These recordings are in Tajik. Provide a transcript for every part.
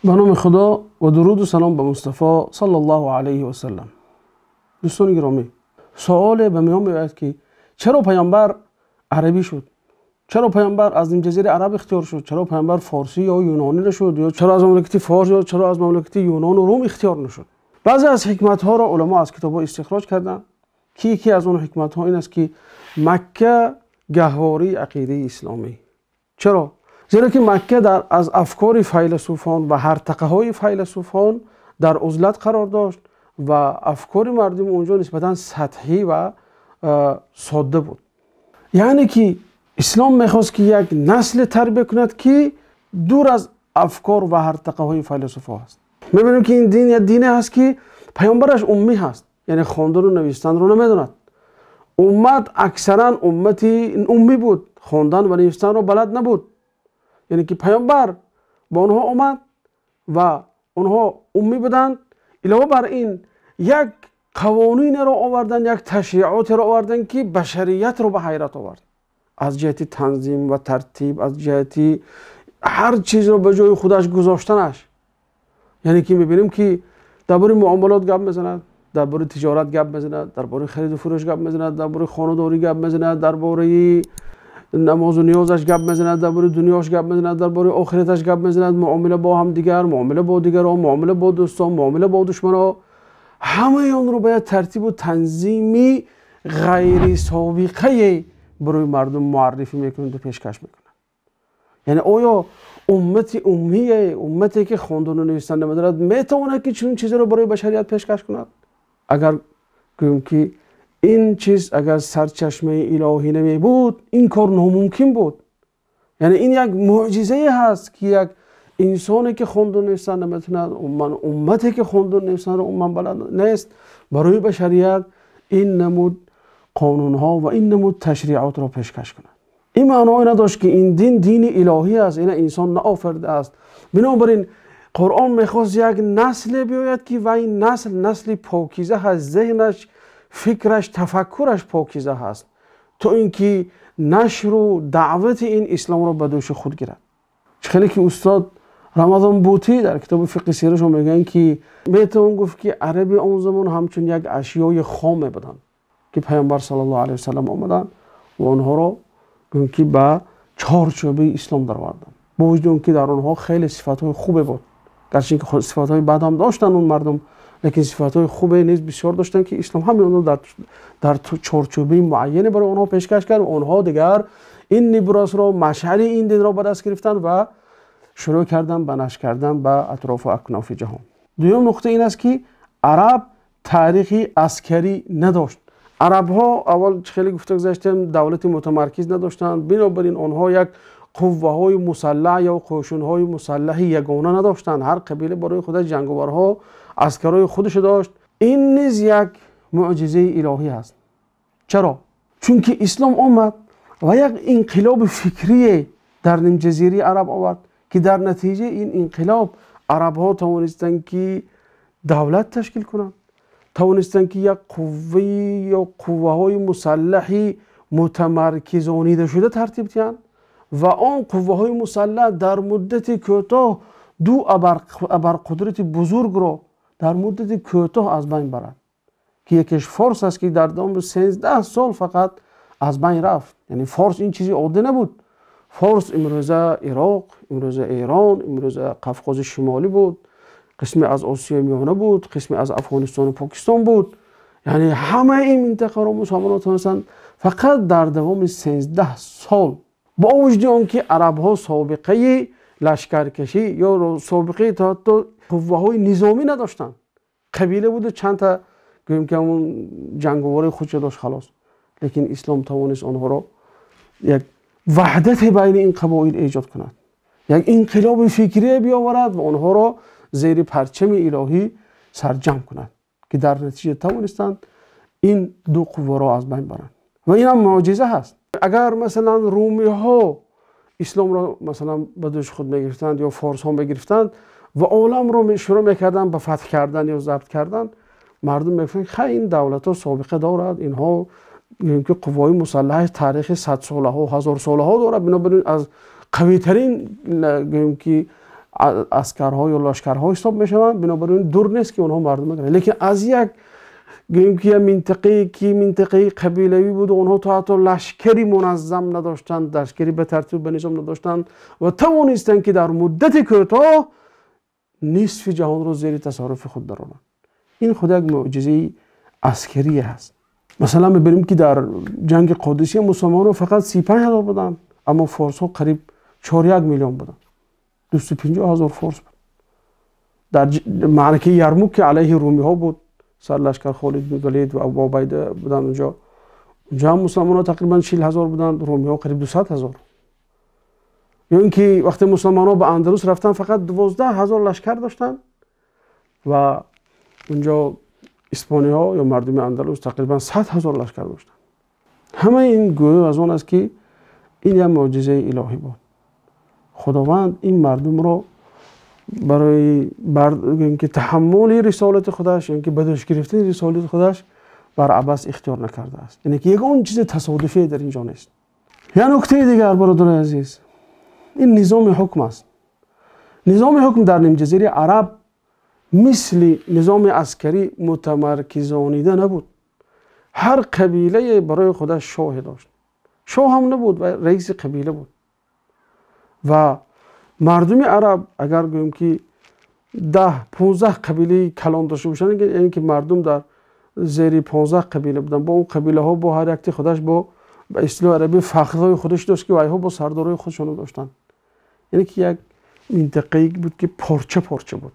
Ба номи Худо ва дуруду салом ба Мустафо саллаллоҳу алайҳи васаллам. Дӯстони гиромӣ, суоле ба миён меояд, ки чаро паёмбар арабӣ шуд? Чаро паёмбар аз нимҷазираи араб ихтиёр шуд? Чаро паёмбар форсӣ ё юнонӣ нашуд? Ё чаро аз мамлакати форс ё чаро аз мамлакати юнону рум ихтиёр нашуд? Баъзе аз ҳикматҳоро уламо аз китобҳо истихроҷ карданд, ки яке аз он ҳикматҳо ин аст, ки Макка гаҳвораи ақидаи исломӣ. Чаро? Зеро ки Макка аз афкори файласуфон ва ҳартақаҳои файласуфон дар узлат қарор дошт ва афкори мардуми онҷо нисбатан сатҳӣ ва содда буд. Яъне ки ислом мехост, ки як насле тарбия кунад, ки дур аз афкор ва ҳартақаҳои файласуфҳо аст. Мебинем, ки ин дин як дине ҳаст, ки паёмбараш уммӣ ҳаст, яъне хондану навистанро намедонад. Уммат аксаран уммати уммӣ буд, хондан ва навистанро балад набуд. Яъне ки паёмбар ба онҳо омад ва онҳо уммӣ буданд. Илова бар ин, як қавонинеро оварданд, як ташриъотеро оварданд, ки башариятро ба ҳайрат овард. Аз ҷиҳати танзим ва тартиб, аз ҷиҳати ҳар чизро ба ҷои худаш гузоштанаш. Яъне ки мебинем, ки дар бораи муомилот гап мезанад, дар бораи тиҷорат гап мезанад, дар бораи хариду фурӯш гап мезанад, дар бораи хонадорӣ гап мезанад, дар бораи намозу ниёзаш гап мезанад, дар бораи дунёш гап мезанад, дар бораи охираташ гап мезанад, муомила бо ҳамдигар, муомила бо дигарон, муомила бо дӯстон, муомила бо душманон. Ҳамаи онро ба як тартибу танзими ғайрисобиқае барои мардум муаррифӣ мекунад, пешкаш мекунад. Яъне оё уммати уммие, уммате ки хондану навистан намедонад, метавонад, ки чунин чизеро барои башарият пешкаш кунад? Агар гӯем, ки ин чиз агар сарчашмаи илоҳӣ намебуд, ин кор номумкин буд. Яъне ин як мӯъҷизае ҳаст, ки як инсоне ки хонду навистан наметавонад, умуман уммате ки хонду навистанро умуман балад нест, барои башарият ин намуд қонунҳо ва ин намуд ташриъотро пешкаш кунад. Ин маъное надошт, ки ин дин дини илоҳӣ аст, ина инсон наофаридааст. Бинобар ин Қуръон мехост як насле биёяд, ки вай насл насли покиза ҳаст, зеҳнаш, фикраш, тафаккураш покиза ҳаст, то ин ки нашру даъвати ин исломро ба дӯши худ гирад. Чӣ хеле ки устод Рамазон Бутӣ дар китоби фиқҳи сирашон мегӯянд, ки метавон гуфт, ки араби он замон ҳамчун як ашёи хоме буданд, ки паёмбар саллаллоҳу алайҳи васаллам омаданд ва онҳоро гӯем, ки ба чорчӯбаи ислом дароварданд, бо вуҷуди он ки дар онҳо хеле сифатҳои хубе буд. Гарчи ки сифатҳои бад ҳам доштанд он мардум, лекин сифатҳои хубе низ бисёр доштанд, ки ислом ҳамаи онро дар чорчӯбаи муайяне барои онҳо пешкаш кард. Ва онҳо дигар ин нибросро, машъали ин динро ба даст гирифтанд ва шурӯъ карданд ба нашр кардан ба атрофу акнофи ҷаҳон. Дуюм нуқта ин аст, ки араб таърихи аскарӣ надошт. Арабҳо аввал, чӣ хеле гуфта гузаштем, давлати мутамаркиз надоштанд. Бинобар ин онҳо як қувваҳои мусаллаҳ ё қӯшунҳои мусаллаҳи ягона надоштанд. Ҳар қабила барои худаш ҷанговарҳо, аскарҳои худашо дошт. Ин низ як мӯъҷизаи илоҳӣ аст. Чаро? Чунки ислом омад ва як инқилоби фикрие дар нимҷазираи араб овард, ки дар натиҷаи ин инқилоб арабҳо тавонистанд, ки давлат ташкил кунанд, тавонистанд, ки як қувваи ё қувваҳои мусаллаҳи мутамаркизонидашуда тартиб диҳанд ва он қувваҳои мусаллаҳ дар муддати кӯтоҳ ду абарқудрати бузургро дар муддати кӯтоҳ аз байн барад, ки якеш форс аст, ки дар давоми 13 сол фақат аз байн рафт. Яъне форс ин чизи оддӣ набуд. Форс имрӯза Ироқ, имрӯза Эрон, имрӯза Қафқози Шимолӣ буд, қисме аз Осиёи Миёна буд, қисме аз Афғонистону Покистон буд. Яъне ҳамаи ин минтақаро мусалмонон тавонистанд фақат дар давоми 13 сол, бо вуҷуди он ки арабҳо собиқаи лашкаркашӣ ё собиқаи то ҳатто қувваҳои низомӣ надоштанд, қабила буду чандта, гӯем ки, ҳамун ҷанговарои худшо дошт, халос. Лекин ислом тавонист онҳоро як ваҳдате байни ин қабоил эҷод кунад, як инқилоби фикрие биёварад ва онҳоро зери парчами илоҳӣ сарҷамъ кунад, ки дар натиҷа тавонистанд ин ду қувваро аз байн баранд. Ва инам мӯъҷиза ҳаст. Агар масалан румиҳо исломро масалан ба дӯши худ мегирифтанд ё форсҳо мегирифтанд ва оламро шурӯъ мекарданд ба фатҳ кардан ё забт кардан, мардум мегуфтанд: хай, ин давлатҳо собиқа дорад, инҳо ки қувваҳои мусаллаҳи таърихи садсолаҳо, ҳазорсолаҳо дорад, бинобар ин аз қавитарин, гӯем ки, аскарҳо ё лашкарҳо ҳисоб мешаванд. Бинобар ин дур нест ки онҳо мардум мекунанд, лекин аз як гӯем ки як минтақае ки минтақаи қабилавӣ буд, онҳо то ҳатто лашкари муназзам надоштанд, лашкари ба тартиб ба низом надоштанд ва тавонистанд ки дар муддати кӯтоҳ нисфи ҷаҳонро зери тасарруфи худ дароранд. Ин худ як мӯъҷизаи аскарие ҳаст. Масалан мебинем ки дар ҷанги Қодисия мусулмонон фақат 35 ҳазор буданд, аммо форсҳо қариб 4 миллион буданд, 250 ҳазор форс буд. Дар маъракаи Ярмук ки алайҳи румиҳо буд, сарлашкар Холид бин Валид ва Абу Убайда буданд унҷо. Унҷо ҳам мусулмонон тақрибан 40 ҳазор буданд, румиҳо қариб 200 ҳазор. Ё ин ки вақте мусулмонон ба Андалус рафтанд, фақат 12 ҳазор лашкар доштанд ва унҷо испониҳо ё мардуми Андалус тақрибан 100 ҳазор лашкар доштанд. Ҳамаи ин гӯё аз он аст ки ин як мӯъҷизаи илоҳӣ буд. Худованд ин мардумро барои ки таҳаммули рисолати худаш ё ки ба дӯш гирифтани рисолати худаш бар абас ихтиёр накардааст. Яъне ки ягон чизи тасодуфие дар ин ҷо нест. Як нуктаи дигар, бародарони азиз, ин низоми ҳукм аст. Низоми ҳукм дар нимҷазираи араб мисли низоми аскарӣ мутамаркизонида набуд. Ҳар қабилае барои худаш шоҳе дошт. Шоҳ ҳам набуд ва раиси қабила буд. Ва мардуми араб агар гӯем ки 10-15 қабилаи калон дошта бошанд, яъне ки мардум дар зери 15 қабила буданд, бо он қабилаҳо бо ҳар якти худаш бо ба истилоҳи арабӣ фахрҳои худаш дошт ки вайҳо бо сардорҳои худшонро доштанд. Яъне ки як минтақае буд ки порча порча буд.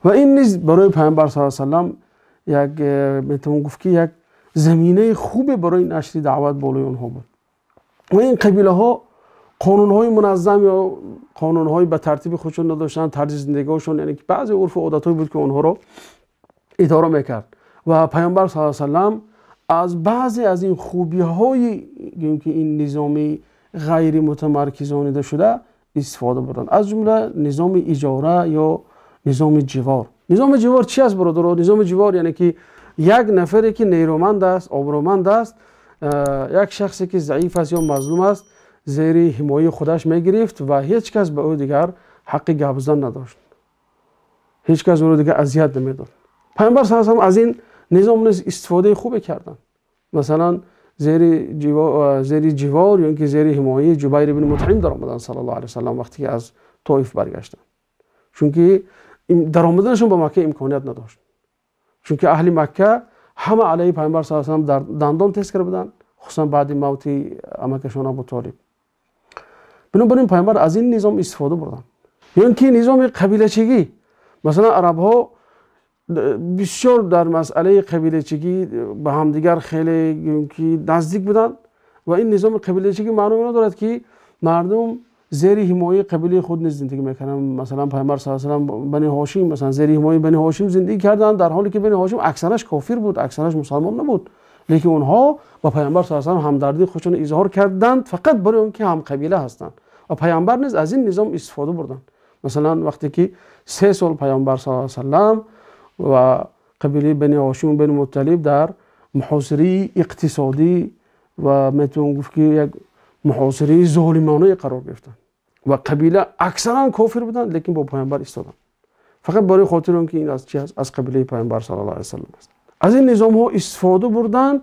Ва ин низ барои пайғамбар саллаллоҳу алайҳи васаллам як метавон гуфт ки як заминаи хубе барои нашри даъват болои онҳо буд. Ва ин қабилаҳо қонунҳои муназзам ё қонунҳои ба тартиби худшон надоштанд, тарзи зиндагиҳошон, яъне ки баъзе урфу одатҳое буд ки онҳоро идора мекард. Ва пайғамбар саллаллоҳу алайҳи васаллам аз баъзе аз ин хубиҳои ки ин низоми ғайримутамаркизонида шуда истифода бурданд, аз ҷумла низоми иҷора ё низоми ҷивор. Низоми ҷивор чи аст, бародаро? Низоми ҷивор яъне ки як нафаре ки нерӯманд аст, обрӯманд аст, як шахсе ки заиф аст ё мазлум аст, зери ҳимояи худаш мегирифт ва ҳеҷ кас ба ӯ дигар ҳаққи гап задан надошт, ҳеҷ кас ӯро дигар азият намедод. Пайғамбар саллаллоҳу алайҳи васаллам аз ин низом низ истифодаи хубе карданд. Масалан зери ҷивор ё ин ки зери ҳимояи Ҷубайр ибни Мутъим даромаданд саллаллоҳу алайҳи васаллам вақте ки аз Тоиф баргаштанд, чунки даромаданашон ба Макка имконият надошт, чунки аҳли Макка ҳама алайҳи пайғамбар саллаллоҳу алайҳи васаллам дар дандон тез карда буданд, хусусан баъди мавти амакашон Абу Толиб. Бинобар ин пайғамбар аз ин низом истифода бурданд. Ё ин ки низоми қабилачигӣ, масалан арабҳо бисёр дар масъалаи қабилачигӣ ба ҳамдигар хеле ки наздик буданд ва ин низоми қабилачигӣ маъно инро дорад ки мардум зери ҳимояи қабилаи худ низ зиндагӣ мекарданд. Масалан пайғамбар саллаллоҳу алайҳи васаллам Бани Ҳошим, масалан зери ҳимояи Бани Ҳошим зиндагӣ карданд, дар ҳоле ки Бани Ҳошим аксараш кофир буд, аксараш мусалмон набуд, лекин онҳо ба пайғамбар саллаллоҳу алайҳи васаллам ҳамдардии худшонро изҳор карданд фақат барои он ки ҳамқабила ҳастанд. Ва пайғамбар низ аз ин низом истифода бурданд. Масалан вақте ки 3 сол пайғамбар саллаллоҳу алайҳи васаллам ва қабилаи Бани Ҳошим ва Бани Мутталиб дар муҳосираи иқтисодӣ ва метавон гуфт ки як муҳосираи золимонае қарор гирифтанд ва қабила аксаран кофир буданд, лекин бо пайғамбар истоданд фақат барои хотири он ки ин аз чи аст? Аз қабилаи пайғамбар саллаллоҳу алайҳи васаллам аст. Аз ин низомҳо истифода бурданд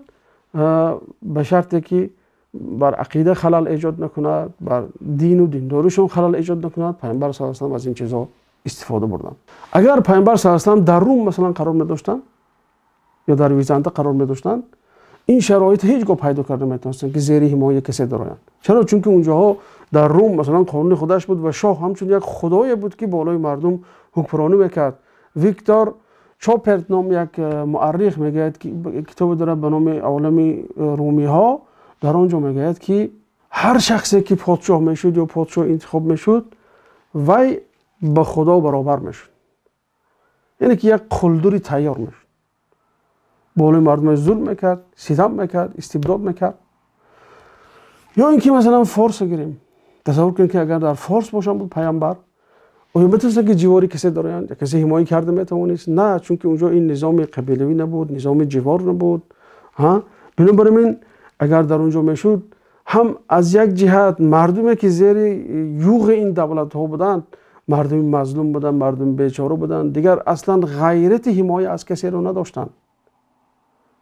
ба шарте ки бар ақида халал эҷод накунад, бар дину диндоришон халал эҷод накунад. Пайғамбар саллаллоҳу алайҳи васаллам аз ин чизҳо истифода бурданд. Агар пайғамбар саллаллоҳу алайҳи васаллам дар Рум масалан қарор медоштанд ё дар Византа қарор медоштанд, ин шароит ҳеҷ гоҳ пайдо карда наметавонистанд ки зери ҳимояи касе дароянд. Чаро? Чунки унҷоҳо дар Рум масалан қонуни худаш буд ва шоҳ ҳамчун як худое буд ки болои мардум ҳукмронӣ мекард. Виктор Чоперт ном як муаррих мегӯяд ки китобе дорад ба номи Олами румиҳо, дар он ҷо мегӯяд ки ҳар шахсе ки подшоҳ мешуд ё подшоҳ интихоб мешуд, вай ба худо баробар мешуд, яъне ки як қулдури тайёр мешуд, болои мардум зулм мекард, ситам мекард, истибдод мекард. Ё ин ки масалан форсро гирем, тасаввур кунед ки агар дар форс бошам буд пайғамбар, оё метавонистанд ки ҷивори касе дароянд, касе ҳимоя карда метавонист? На, чунки унҷо ин низоми қабилавӣ набуд, низоми ҷивор набуд. Бинобар ин агар дар унҷо мешуд, ҳам аз як ҷиҳат мардуме ки зери юғи ин давлатҳо буданд мардуми мазлум буданд, мардуми бечора буданд, дигар аслан ғайрати ҳимоя аз касеро надоштанд,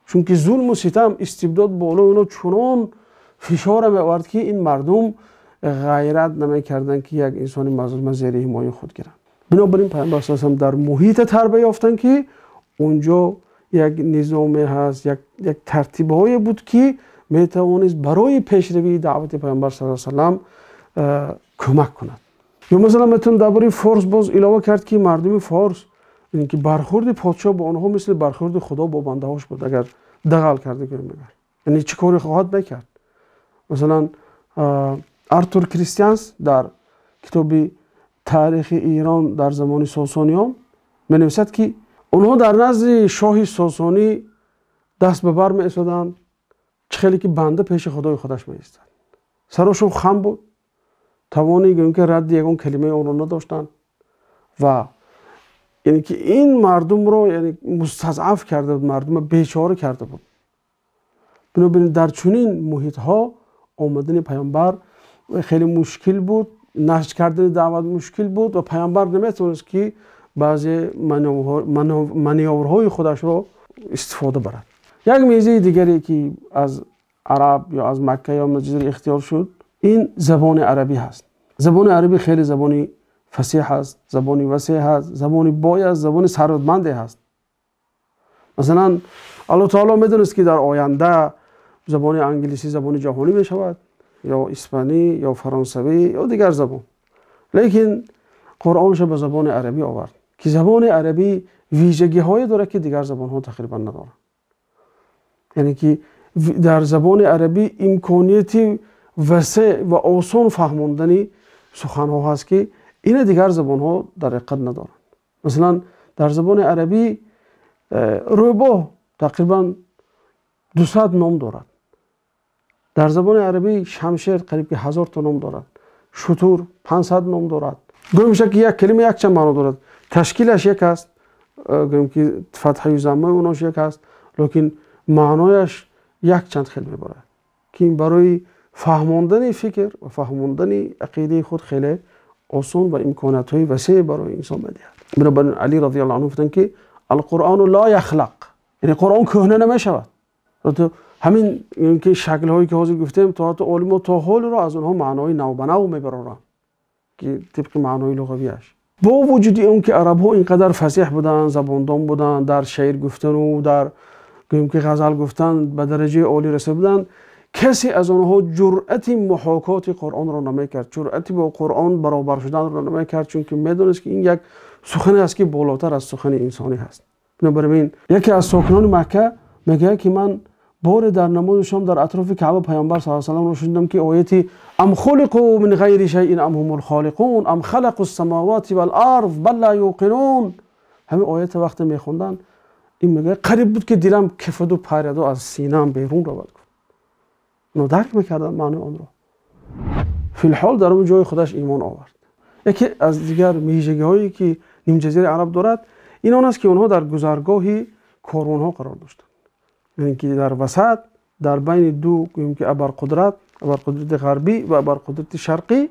чунки зулму ситам, истибдод болои онҳо чунон фишора меовард, ки ин мардум ғайрат намекарданд, ки як инсони мазлума зери ҳимояи худ гиранд. Бинобар ин Пайғамбар саллаллоҳу алайҳи васаллам дар муҳите тарбия ёфтанд, ки унҷо як низоме ҳаст, як тартибҳое буд, ки метавонист барои пешравии даъвати Пайғамбар саллаллоҳу алайҳи васаллам кӯмак кунад. Ё масалан метавон дар бораи форс боз илова кард, ки мардуми форс, яъне ки бархӯрди подшоҳ бо онҳо мисли бархӯрди худо бо бандаҳош буд, агар дағал карда гӯем агар. Яъне чӣ коре хоҳад мекард? Масалан Артур Кристианс дар китоби таърихи Эрон дар замони Сосониён менависад, ки онҳо дар назди шоҳи Сосонӣ даст ба бар меистоданд, чӣ хеле ки банда пеши худои худаш меистад. Сарошон хам буд, тавони гӯем ки радди ягон калимаи онро надоштанд ва яъне ки ин мардумро яъне мустазъаф карда буд, мардумро бечора карда буд. Бинобар ин дар чунин муҳитҳо омадани Пайғамбар хеле мушкил буд, нашр кардани даъват мушкил буд ва Пайғамбар наметавонист, ки баъзе манёврҳои худашро истифода барад. Як мезаи дигаре, ки аз араб ё аз Макка ё ҷазира ихтиёр шуд, ин забони арабӣ ҳаст. Забони арабӣ хеле забони фасеҳ ҳаст, забони васеъ ҳаст, забони бой аст, забони сарватманде ҳаст. Масалан Аллоҳ таоло медонист, ки дар оянда забони англисӣ забони ҷаҳонӣ мешавад, ё испанӣ, ё фаронсавӣ, ё дигар забон. Лекин Қуръонашро ба забони арабӣ овард, ки забони арабӣ вижагиҳое дорад, ки дигар забонҳо тақрибан надоранд. Яъне ки дар забони арабӣ имконияти васеъ ва осон фаҳмондани суханҳо ҳаст, ки ина дигар забонҳо дар ҳақиқат надоранд. Масалан дар забони арабӣ рӯбоҳ тақрибан 200 ном дорад. Дар забони арабӣ шамшер қариб ки 1000 та ном дорад, шутур 500 ном дорад. Гӯем мешавад, ки як калима якчанд маъно дорад, ташкилаш як аст, гӯем ки фатҳаю заммаи онош як аст, лекин маънояш якчанд хел мебарад, ки ин барои фаҳмондани фикр ва фаҳмондани ақидаи худ хеле осон ва имкониятҳои васеъ барои инсон медиҳад. Бинобар ин Али розияллоҳу анҳу гуфтанд, ки алқуръону ло яхлақ, яъне Қуръон кӯҳна намешавад. Ҳамин ки шаклҳое ки ҳозир гуфтем, то ҳатто олимо то ҳолро аз онҳо маънои навбанав мебароранд, ки тибқи маънои луғавиаш. Бо вуҷуди он ки арабҳо ин қадар фасеҳ буданд, забондон буданд, дар шеър гуфтану дар гӯем ки ғазал гуфтан ба дараҷаи олӣ расида буданд, касе аз онҳо ҷуръати муҳокоти Қуръонро намекард, ҷуръати бо Қуръон баробар шуданро намекард, чунки медонист, ки ин як сухане аст, ки болотар аз сухани инсонӣ ҳаст. Бинобар ин яке аз сокинони Макка мегӯяд, ки ман боре дар намози шом дар атрофи Каъба Пайғамбар саллаллоҳу алайҳи васалламро шунидам, ки ояти ам хулиқу мин ғайри шайъин ам ҳумул холиқун ам халақу ссамавати вал арз бал ла юқинун. Ҳамин оята вақте мехонданд, ин мегӯяд, қариб буд, ки дилам кафаду параду аз синаам берун равад. Онҳо дарк мекарданд маънои онро. Филҳол дар он ҷои худаш имон овард. Яке аз дигар вижагиҳое, ки нимҷазираи араб дорад, ин он аст, ки онҳо дар гузаргоҳи корвонҳо қарор доштанд. Яъне ки дар васат, дар байни ду гӯем ки абарқудрат, абарқудрати ғарбӣ ва абарқудрати шарқӣ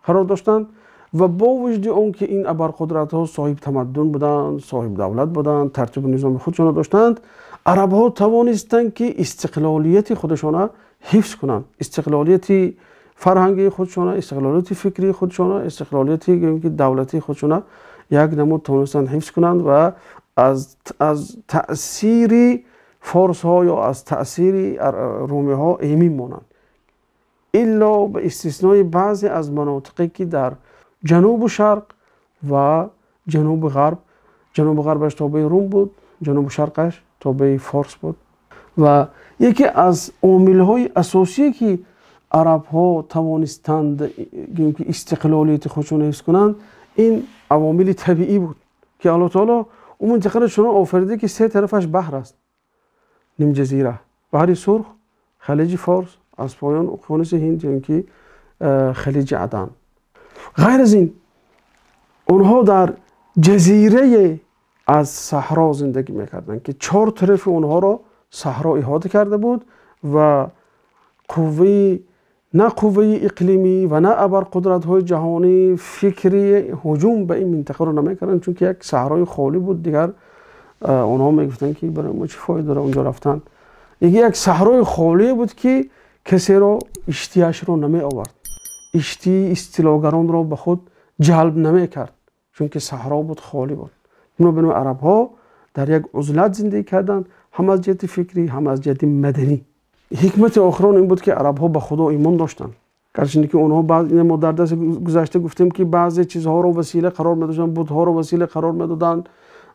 қарор доштанд ва бо вуҷуди он ки ин абарқудратҳо соҳиб тамаддун буданд, соҳиб давлат буданд, тартибу низоми худшонро доштанд, арабҳо тавонистанд, ки истиқлолияти худашонро ҳифз кунанд, истиқлолияти фарҳангии худшона, истиқлолияти фикрии худшона, истиқлолияти гӯем ки давлатии худшона як намуд тавонистанд ҳифз кунанд ва аз таъсири форсҳо ё аз таъсири румиҳо эмин монанд, илло ба истиснои баъзе аз манотиқе, ки дар ҷанубу шарқ ва ҷанубу ғарб, ҷанубу ғарбаш тобеи Рум буд, ҷанубу шарқаш тобеи форс буд. Ва яке аз омилҳои асосие, ки арабҳо тавонистанд гӯем ки истиқлолияти худшонро ҳифз кунанд, ин авомили табиӣ буд, ки Аллоҳ таоло он минтақаро чунон офарида, ки се тарафаш баҳр аст, нимҷазира, баҳри Сурх, Халиҷи Форс, аз поён уқёнуси Ҳинд ё ин ки Халиҷи Адан. Ғайр аз ин онҳо дар ҷазирае аз саҳро зиндагӣ мекарданд, ки чор тарафи онҳоро саҳро иҳота карда буд ва қувваи На қувваи иқлимӣ ва на абарқудратҳои ҷаҳонӣ фикри ҳуҷум ба ин минтақаро намекарданд, чунки як саҳрои холӣ буд. Дигар онҳо мегуфтанд, ки барои мо чӣ фоида дорад онҷо рафтан. Як саҳрои холие буд, ки касеро иштиҳашро намеовард, иштии истилогаронро ба худ ҷалб намекард, чунки саҳро буд, холӣ буд. Бинобар ин арабҳо дар як узлат зиндагӣ карданд, ҳам аз ҷиҳати фикрӣ, ҳам аз ҷиҳати маданӣ. Ҳикмати охирон ин буд, ки арабҳо ба Худо имон доштанд. Гарчанде ки онҳо, мо дар дарси гузашта гуфтем, ки баъзе чизҳоро васила қарор медоданд, бутҳоро васила қарор медоданд,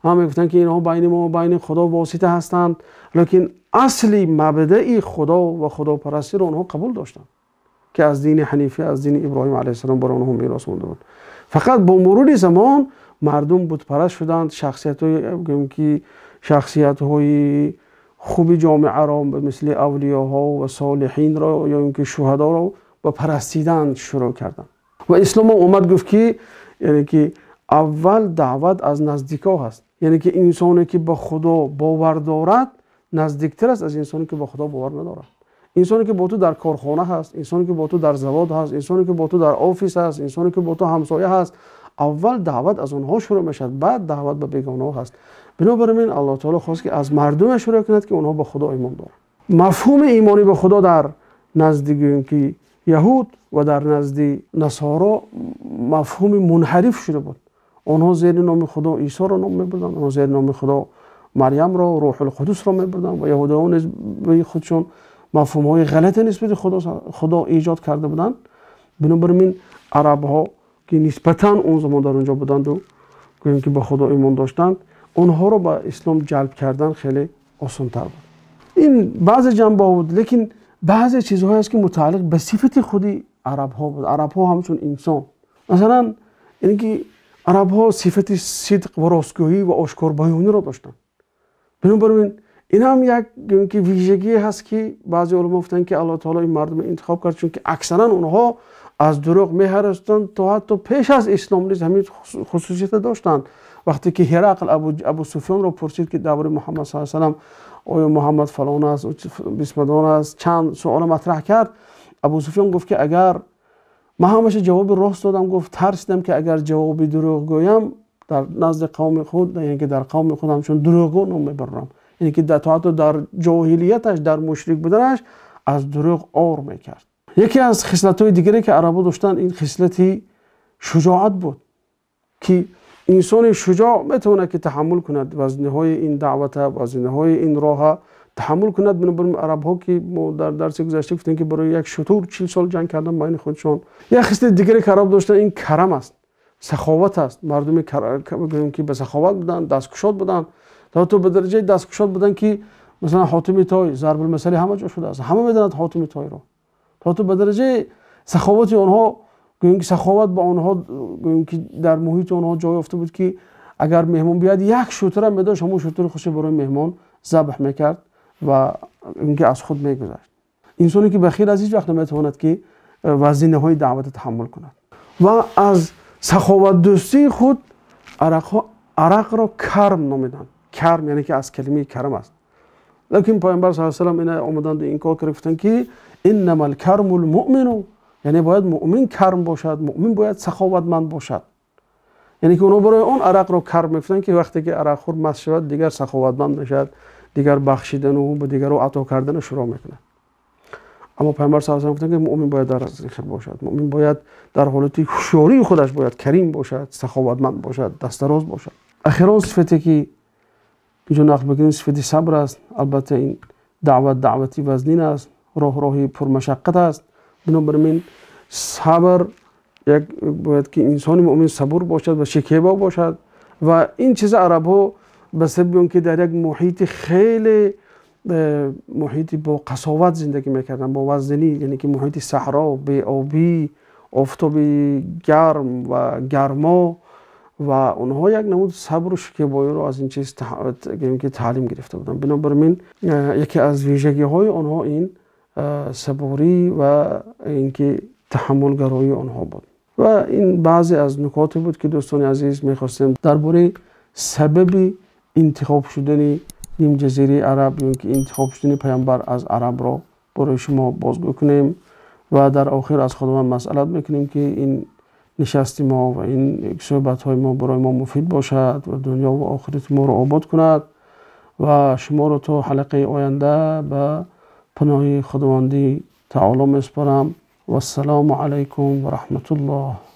ҳам мегуфтанд, ки инҳо байни мо ва байни Худо восита ҳастанд, лекин асли мабдаи Худо ва худопарастиро онҳо қабул доштанд, ки аз дини ҳанифӣ, аз дини Иброҳим алайҳиссалом барои онҳо мерос монда буд. Фақат бо мурури замон мардум бутпараст шуданд, шахсиятҳои, гӯем ки шахсиятҳои хуби ҷомеаро ба мисли авлиёҳо ва солиҳинро ё ин ки шуҳадоро ба парастидан шурӯъ карданд. Ва ислом омад, гуфт, ки яъне ки аввал даъват аз наздикҳо ҳаст, яъне ки инсоне ки ба Худо бовар дорад, наздиктар аст аз инсоне ки ба Худо бовар надорад. Инсоне ки бо ту дар корхона ҳаст, инсоне ки бо ту дар завод ҳаст, инсоне ки бо ту дар офис ҳаст, инсоне ки бо ту ҳамсоя ҳаст, аввал даъват аз онҳо шурӯъ мешавад, баъд даъват ба бегонаҳо ҳаст. Бинобар ин Аллоҳ таоло хост, ки аз мардуме шурӯъ кунад, ки онҳо ба Худо имон доранд. Мафҳуми имонӣ ба Худо дар назди, гӯем ки, яҳуд ва дар назди насоро мафҳуми мунҳариф шуда буд. Онҳо зери номи Худо Исоро ном мебурданд, онҳо зери номи Худо Марьямро, Рӯҳулқудусро мебурданд ва яҳудиён низ ба худшон мафҳумҳои ғалате нисбати Худо эҷод карда буданд. Бинобар ин арабҳо, ки нисбатан он замон дар онҷо буданду, гӯем ки, ба Худо имон доштанд, онҳоро ба ислом ҷалб кардан хеле осонтар буд. Ин баъзе ҷанбаҳо буд, лекин баъзе чизҳое аст, ки мутааллиқ ба сифати худи арабҳо буд. Арабҳо ҳамчун инсон, масалан, яъне ки арабҳо сифати сидқ ва ростгӯӣ ва ошкорбаёниро доштанд. Бинобар ин ин ҳам як, гӯем ки, вижагие ҳаст, ки баъзе уламо гуфтанд, ки Аллоҳ таоло ин мардумро интихоб кард, чунки аксаран онҳо аз дурӯғ меҳаростанд. То ҳатто пеш аз ислом низ ҳамин хусусията доштанд. Вақте ки Ҳирақл Абу Суфёнро пурсид, ки дар бораи Муҳаммад с салам, оё Муҳаммад фалон аст, бисмадон аст, чанд суоло матраҳ кард, Абу Суфён гуфт, ки агар ман ҳамаша ҷавоби рост додам, гуфт, тарсидам, ки агар ҷавоби дурӯғ гӯям, дар назди қавми худ, яъне ки дар қавми худ ҳамчун дурӯғгӯ ном мебарам. Яъне ки то ҳатто дар ҷоҳилияташ, дар мушрик буданаш аз дурӯғ ор мекард. Яке аз хислатҳои дигаре, ки арабо доштанд, ин хислати шуҷоат буд, ки инсони шуҷоъ метавонад, ки таҳаммул кунад вазниҳои ин даъвата, вазниҳои ин роҳа таҳаммул кунад. Бинобар ин арабҳо, ки мо дар дарси гузашта гуфтем, ки барои як шутур 40 сол ҷанг кардан байни худшон. Як хислати дигаре, ки араб доштанд, ин карам аст, саховат аст. Мардуми, гӯем ки, ба саховат буданд, дасткушод буданд, то ба дараҷаи дасткушод буданд, ки масалан Ҳотими Той зарбулмасали ҳама ҷо шудааст, ҳама медонад Ҳотими Тойро. То ба дараҷаи саховати онҳо, гӯем ки, саховат ба онҳо, гӯем ки, дар муҳити онҳо ҷой ёфта буд, ки агар меҳмон биёяд, як шутурам медошт, ҳамон шутури худша барои меҳмон забҳ мекард ва ин ки аз худ мегузашт. Инсоне ки бахил аст, ҳеҷ вақт наметавонад, ки вазинаҳои даъвата таҳаммул кунад. Ва аз саховатдӯстии худ арақҳо арақро карм номиданд. Карм, яъне ки аз калимаи карам аст. Лекин Пайғамбар с салам ина омаданд, инкор кард, гуфтанд, ки иннамал кармул муъмину, яъне бояд муъмин карм бошад, муъмин бояд саховатманд бошад. Яъне ки онҳо барои он арақро карм мегуфтанд, ки вақте ки арақхӯр маст шавад, дигар саховатманд мешавад, дигар бахшидану ба дигарро ато кардану шурӯъ мекунад. Аммо Пайғамбар с гуфтанд, ки муъмин бояд дар хел бошад, муъмин бояд дар ҳолати ҳушёрии худаш бояд карим бошад, саховатманд бошад, дастдароз бошад. Ахирон сифате, ки инҷо нақл мекунем, сифати сабр аст. Албатта, ин даъват даъвати вазнин аст, роҳ роҳи пурмашаққат аст. Бинобар ин сабр як бояд, ки инсони муъмин сабур бошад ва шикебо бошад. Ва ин чиза арабҳо ба сабаби он ки дар як муҳити хеле муҳити бо қасоват зиндагӣ мекарданд, бо вазнинӣ, яъне ки муҳити саҳро, беобӣ, офтоби гарм ва гармо, ва онҳо як намуд сабру шикебоиро аз ин чиз, гӯем ки, таълим гирифта буданд. Бинобар ин яке аз вижагиҳои онҳо ин сабурӣ ва ин ки таҳаммулгароии онҳо буд. Ва ин баъзе аз нукоте буд, ки, дӯстони азиз, мехостем дар бораи сабаби интихоб шудани нимҷазираи Араб ё ки интихоб шудани Паёмбар аз арабро барои шумо бозгӯ кунем. Ва дар охир аз Худованд масъалат мекунем, ки ин нишасти мо ва ин суҳбатҳои мо барои мо муфид бошад ва дунё ва охирати моро обод кунад ва шуморо то ҳалқаи оянда ба паноҳи Худованди таоло месупорам. Вассалому алайкум ва раҳматуллоҳ.